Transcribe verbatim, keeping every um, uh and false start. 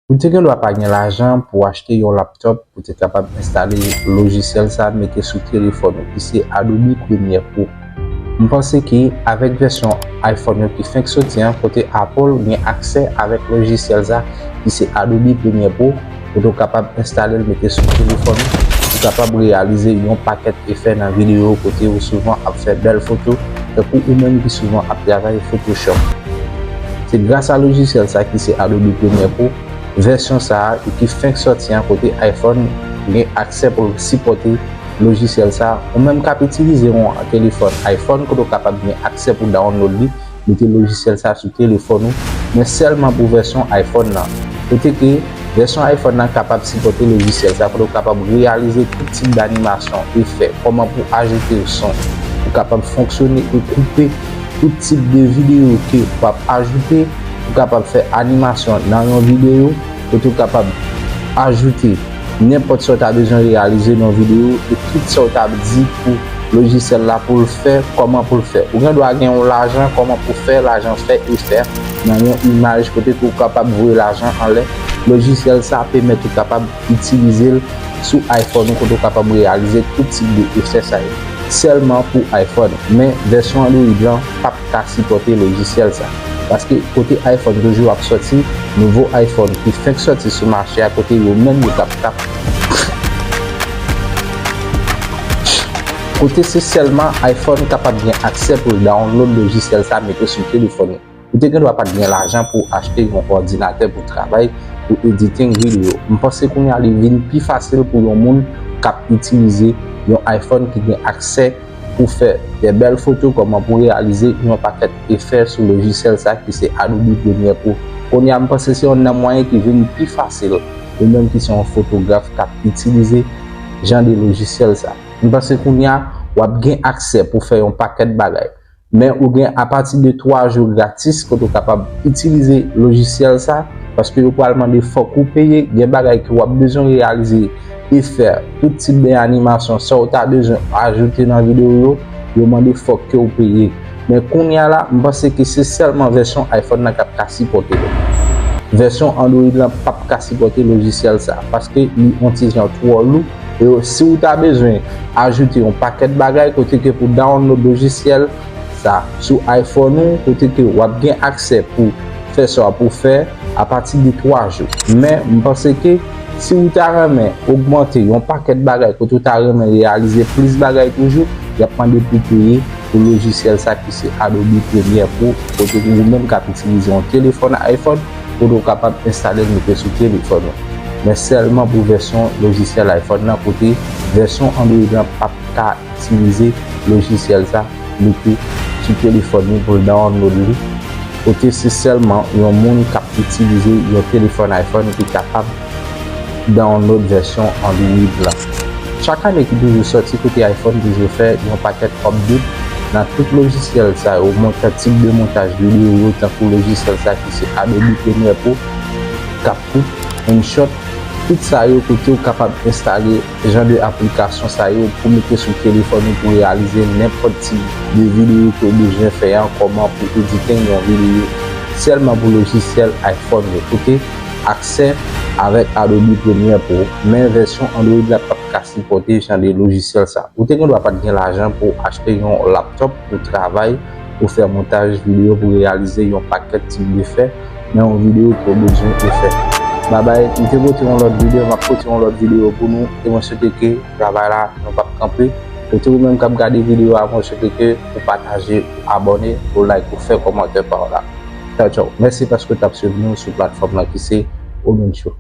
Ou te gen dwa pa gen lajan pou w achte yon laptòp pou w te kapab enstale lojisyèl sa mete sou telefòn ou ki se Adobe Premiere Pro. M panse ke avèk vèsyon iPhone yo ki fenk soti an, kote Apple gen aksè avèk lojisyèl sa ki se Adobe Premiere Pro, kote w kapab enstale l mete sou telefòn ou, ou kapab reyalize yon pakèt efè nan videyo kote ou souvan ap fè bèl foto, tankou ou menm ki souvan ap travay Photoshop. Se gras a lojisyèl sa ki se Adobe Premiere Pro, vèsyon sa a ki fenk sòti an kote iPhone gen aksè pou l sipòte lojisyèl sa a. Ou menm k ap itilize yon telefòn iPhone kote w kapab gen aksè pou download li, mete lojisyèl sa sou telefòn ou, men sèlman pou vèsyon iPhone nan. Kote ke vèsyon iPhone nan kapab sipòte lojisyèl sa, kote w kapab reyalize tout tip danimasyon, efè, kòman pou ajoute son, ou kapab fonksyone e koupe tout tip de videyo ke w ap ajoute, ou kapab fè animasyon nan yon videyo, kote w kapab ajoute nenpòt sa w ta bezwen reyalize nan videyo e tout sa w ta di pou lojisyèl la pou l fè, kòman pou l fè. Ou gen dwa gen yon lajan, kòman pou fè lajan fè efè nan yon imaj kote ke w kapab voye lajan anlè. Lojisyèl sa pèmèt ou kapab itilize l sou iPhone ou kote w kapab reyalize tout tip de efè sa yo. Sèlman pou iPhone, men vèsyon Android lan p ap ka sipòte lojisyèl sa. Paske kote iPhone toujou ap sòti, nouvo iPhone ki fenk sòti sou mache a, kote yo menm yo t ap, t ap, kote se sèlman iPhone kapab gen aksè pou l download lojisyèl sa mete sou telefòn ou. Ou te gen dwa pa t gen lajan pou w achte yon òdinatè pou travay, pou editing videyo. M panse kounye a li vin pi fasil pou yon moun k ap itilize yon iPhone ki gen aksè pou fè de bèl foto, kòman pou reyalize yon pakèt efè sou lojisyèl sa ki se Adobe Premiere Pro. Kounye a, m panse se youn nan mwayen ki vin pi fasil, ou menm ki se yon fotograf k ap itilize jan de lojisyèl sa. M panse kounye a, w ap gen aksè pou fè yon pakèt bagay. Men ou gen apati de twa jou gratis kote w kapab itilize lojisyèl sa, paske yo pral mande fòk ou peye, gen bagay ke w ap bezwen reyalize, efè, tout tip de animasyon, sa w ta bezwen ajoute nan videyo yo, yo mande fòk ke w peye. Men kounye a la, m panse ke se sèlman vèsyon iPhone nan k ap ka sipòte yo. Vèsyon Android lan p ap ka sipòte lojisyèl sa, paske li yon ti jan twò lou, e si w ta bezwen ajoute yon pakèt bagay kote ke pou download lojisyèl sa sou iPhone ou, kote ke w ap gen aksè pou fè sa w ap pou fè apati de twa jou. Men, m panse ke si w ta renmen ogmante yon pakèt bagay, kote w ta renmen reyalize plis bagay toujou, y ap mande pou peye pou lojisyèl sa ki se Adobe Premiere Pro, kote ou menm k ap itilize yon telefòn iPhone, kote w kapab enstale l mete sou telefòn ou. Men sèlman pou vèsyon lojisyèl iPhone nan, kote vèsyon Android lan p ap ka itilize lojisyèl sa mete sou telefòn li pou l download li, kote se sèlman yon moun k ap itilize yon telefòn iPhone ki kapab download vèsyon Android la. Chak ane ki toujou sòti, kote iPhone toujou fè yon pakèt update nan tout lojisyèl sa yo, montaj, tip de montaj videyo yo, tankou lojisyèl sa ki se Adobe Premiere Pro, CapCut, InShot, tout sa yo kote w kapab enstale jan de aplikasyon sa yo pou mete sou telefòn ou pou reyalize nenpòt tip de videyo ke w bezwen fè an, kòman pou edite yon videyo sèlman pou lojisyèl iPhone yo. Kote aksè avèk Adobe Premiere Pro, men vèsyon Android la p ap ka sipòte jan de lojisyèl sa. Ou te gen dwa pa t gen lajan pou w achte yon laptòp pou travay, pou fè montaj videyo, pou reyalize yon pakèt tip de fè nan yon videyo ke w bezwen efè. Babay, m te pote yon lòt videyo, m ap pote yon lòt videyo pou nou, e mwen swete ke travay la nou p ap kanpe. Kote ou menm k ap gade videyo a, mwen swete ke ou pataje, ou abòne, ou like, ou fè kòmantè pa w la. Tchaw, tchaw. Mèsi paske w t ap swiv nou sou platfòm lan ki se Omen Show.